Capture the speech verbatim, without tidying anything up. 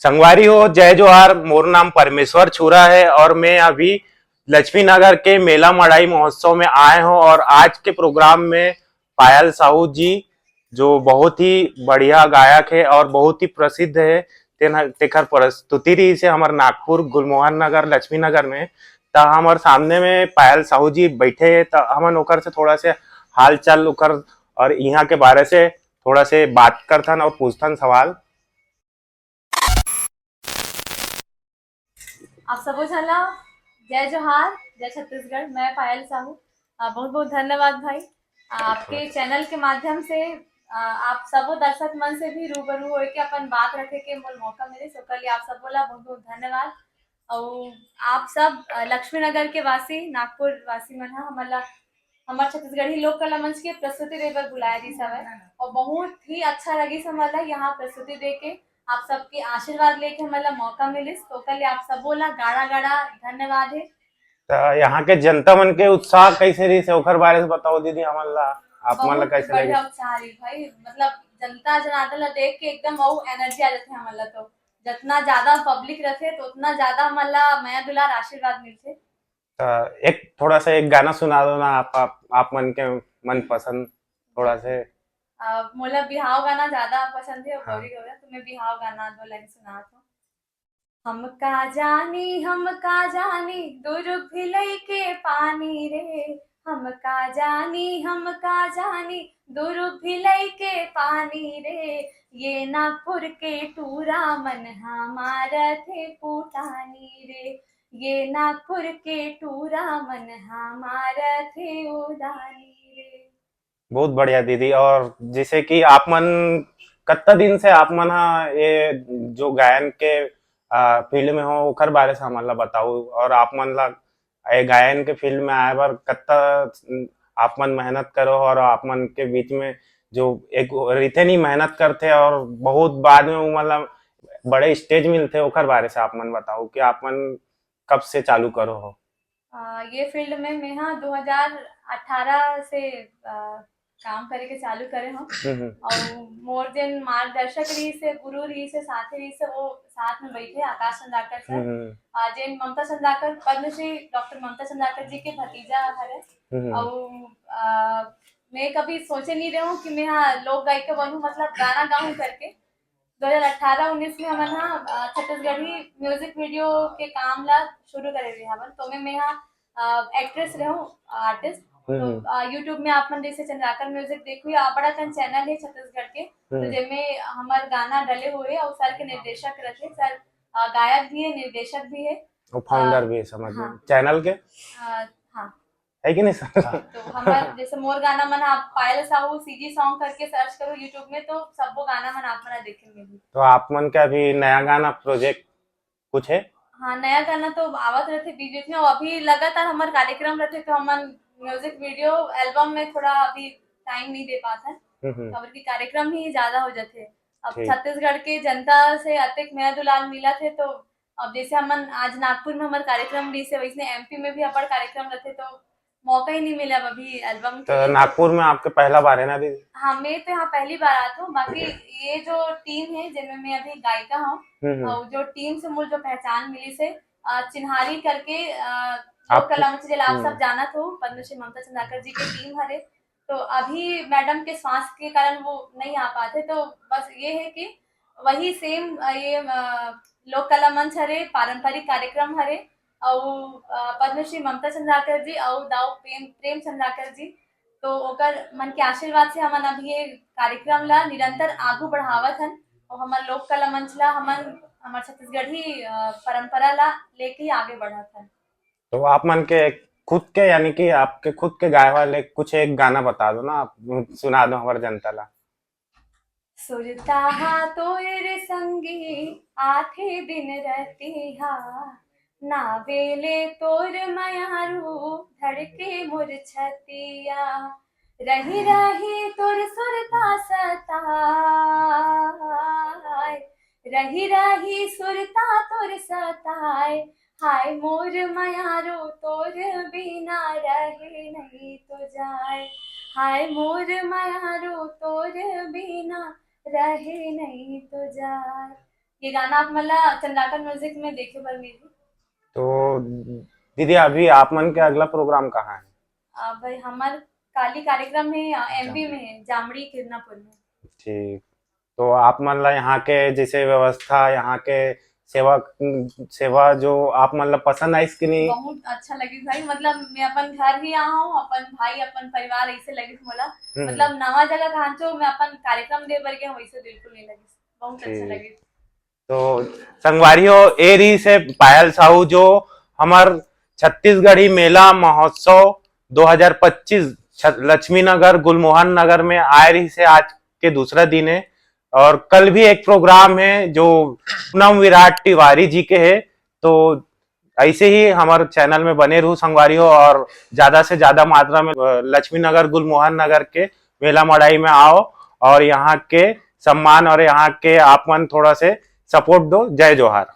संगवारी हो, जय जोहार। मोर नाम परमेश्वर छुरा है और मैं अभी लक्ष्मी नगर के मेला मड़ई महोत्सव में आए हूँ और आज के प्रोग्राम में पायल साहू जी, जो बहुत ही बढ़िया गायक है और बहुत ही प्रसिद्ध है, तेन-, तेखर प्रस्तुति रहिस हे हमर नागपुर गुलमोहन नगर लक्ष्मी नगर में। त हमर सामने में पायल साहू जी बैठे हैं, त हमन ओकर से थोड़ा से हाल चाल ओकर और यहाँ के बारे से थोड़ा से बात करथन और पूछथन सवाल। आप सबो झन ला जय जोहार, जय छत्तीसगढ़। मैं पायल साहू। आ, बहुत बहुत धन्यवाद भाई। आ, आपके चैनल के माध्यम से आ, आप सबो दर्शक मन से भी रूबरू होए के अपन बात रखे के मोल मौका मिले, ओकर लिए आप सबो ला बहुत बहुत धन्यवाद। और आप सब आ, लक्ष्मी नगर के वासी, नागपुर वासी मन हा हमन ला हमर छत्तीसगढ़ी लोक कला मंच के प्रस्तुति दे बर बुलाए रिहिस हवय और बहुत ही अच्छा लगिस हमन ला यहाँ प्रस्तुति दे के। आप सबके आशीर्वाद लेके हमन ला मौका मिलिस, तो ओकर लिए आप सबो ला गाड़ा गाड़ा धन्यवाद हे। त यहाँ के जनता मन के उत्साह कैसे रहिस हे, ओकर बारे से बताओ दीदी हमन ला, आप मन ला बहुत कैसे बढ़िया लगिस? उत्साह रहिस भाई, मतलब जनता जनार्दन ला देख के एकदम अउ एनर्जी आ जाथे हमन ला। तो जितना ज्यादा पब्लिक रहथे तो उतना ज्यादा हमन ला मया दुलार आशीर्वाद मिलथे। त एक थोड़ा सा एक गाना सुना दो ना आप, आप, आप मन के मनपसंद थोड़ा से। आ, मोला बिहाव गाना ज्यादा पसंद है और हाँ। गौरी गौरा, तो मैं बिहाव गाना दो लाइन सुनात हूँ। हम का जानी, हम का जानी, दुरुग भिलई के पानी रे। हम का जानी, हम का जानी, दुरुग भिलई के पानी रे। ये नागपुर के टूरा मन हा मारत हे पुटानी रे। ये नागपुर के टूरा मन हा मारत हे उदानी रे। बहुत बढ़िया दीदी। और जैसे कि आप मन कत्ता दिन से आप मन हा ये जो गायन के आ, फील्ड में हो ओकर बारे से हमन ला बताओ और आप मन ला ये गायन के फील्ड में आए बर कत्ता आप मन मेहनत करो और आप मन के बीच में जो एक रिथे नहीं मेहनत करथे और बहुत बाद में वो मतलब बड़े स्टेज मिलथे ओकर बारे से आप मन बताओ कि आप मन कब से चालू करो हो? आ, ये फील्ड में मैं हा दो हज़ार अठारह से आ, काम करे के चालू करे हूँ। हम्म, हम्म। और मोर जेन मार्गदर्शक रहिस हे, गुरु रहिस हे, साथी रहिस हे, वो साथ में बैठे आकाश चंद्राकर सर। हम्म, हम्म। आ, जेन ममता चंद्राकर, पद्मश्री डॉक्टर ममता चंद्राकर जी के भतीजा हरे। हम्म, हम्म। और आ, मैं कभी सोचे नहीं रहे हूँ कि मैं हा लोक गायिका बनूं, मतलब गाना गाऊं करके। दो हज़ार अठारह उन्नीस में हमन हा, अ, छत्तीसगढ़ी म्यूजिक वीडियो के काम ला शुरू करे रहे हवन। तो मैं, मैं हा, अ, एक्ट्रेस रहूं, आर्टिस्ट। तो, हम्म। अ, YouTube में आप मन जैसे चंद्राकर म्यूजिक देखो या बड़ा कन चैनल है छत्तीसगढ़ के, तो हम्म। जेमे हमर गाना डले हुए और सर के निर्देशक रहते, सर, अ, गायक भी है, निर्देशक भी है। वो फाउंडर अ, भी है, समझ हाँ। में। चैनल के? अ, हाँ। है कि नहीं सर? तो हमर जैसे मोर गाना मन आप पायल साहू सीजी सॉन्ग करके सर्च करो YouTube में, तो सबो गाना मन आप मन देखे मिलही। तो आप मन के अभी नया गाना प्रोजेक्ट कुछ है? हाँ, नया गाना तो आवत रहते बीच बीच में, और अभी लगातार हमर कार्यक्रम रहते, तो हमन म्यूजिक वीडियो एल्बम में थोड़ा अभी टाइम नहीं दे पात हन। हम्म, हम्म। काबर कि कार्यक्रम ही ज्यादा हो जाते। अब ठीक। छत्तीसगढ़ के जनता से अतेक मया दुलार मिलत हे, तो अब जैसे हमन आज नागपुर में हमर कार्यक्रम रहिस हे, वैसने एमपी में भी अपन कार्यक्रम रहते, तो मौका ही नहीं मिला अब अभी एल्बम के तो लिए। नागपुर में आपके पहला बार है ना दीदी? हाँ, मैं तो यहाँ पहली बार आत हूँ, बाकी ये जो टीम है जिनमें मैं अभी गायिका हूँ, हम्म, हम्म। और जो टीम से मुझे जो पहचान मिली से, अ, चिन्हारी करके, अ, लोक आपको कला मंच, जिला आप हम्म। सब जानत हो, पद्मश्री ममता चंद्राकर जी की टीम हरे। तो अभी मैडम के स्वास्थ्य के कारण वो नहीं आ पाते, तो बस ये है कि वही सेम, अ, ये, अ, लोक कला मंच हरे, पारंपरिक कार्यक्रम हरे, अउ, अ, पद्मश्री ममता चंद्राकर जी अउ दाऊ प्रेम, प्रेम चंद्राकर जी, तो ओकर मन के आशीर्वाद से हमन अभी ये कार्यक्रम ला निरंतर आगू बढ़ावत हन, और हमर लोक कला मंच ला हमन हमर छत्तीसगढ़ी, अ, परंपरा ला लेके ही आगे बढ़त हन। तो आप मन के खुद के, यानी कि आपके खुद के गाए वाले कुछ एक गाना बता दो ना, आप सुना दो हमारे जनता ला। सुरता हा तोर संगी आथे दिन रतिहा, ना बेले तोर मयारू धड़के मोर छतिया। रही रही तोर सुरता सताए, रही रही सुरता तोर सताए, हाय मोर मयारो तोर बिना रहे नहीं तो जाए, हाय मोर मयारो तोर बिना रहे नहीं तो जाए। ये गाना आप मन ला चंद्राकर म्यूजिक में देखे बर मिलही। तो दीदी, अभी आप मन के अगला प्रोग्राम कहाँ है? आ, भाई, हमार काली कार्यक्रम है एमपी में है, जामड़ी किरनापुर में। ठीक। तो आप मन ला यहाँ के जैसे व्यवस्था, यहाँ के सेवा, सेवा जो आप मन ला पसंद आइस कि नहीं? बहुत अच्छा लगिस भाई, मतलब मैं अपन घर ही आए हूँ, अपन भाई, अपन परिवार ऐसे लगिस मोला। हम्म। मतलब नवा जगह कहाँ चो मैं अपन कार्यक्रम दे बर गया हूँ, वैसे बिल्कुल नहीं लगिस, बहुत अच्छा ठीक। लगिस। तो संगवारी हो, ए रहिस हे पायल साहू, जो हमर छत्तीसगढ़ी मेला महोत्सव दो हज़ार पच्चीस छ-, लक्ष्मी नगर गुलमोहन नगर में आए रहिस हे, आज के दूसरा दिन है। और कल भी एक प्रोग्राम है जो पूनम विराट तिवारी जी के है। तो ऐसे ही हमारे चैनल में बने रहू संगवारी हो, और ज्यादा से ज्यादा मात्रा में, अ, लक्ष्मी नगर गुलमोहन नगर के मेला मड़ई में आओ और यहाँ के सम्मान और यहाँ के आप मन थोड़ा से सपोर्ट दो। जय जोहार।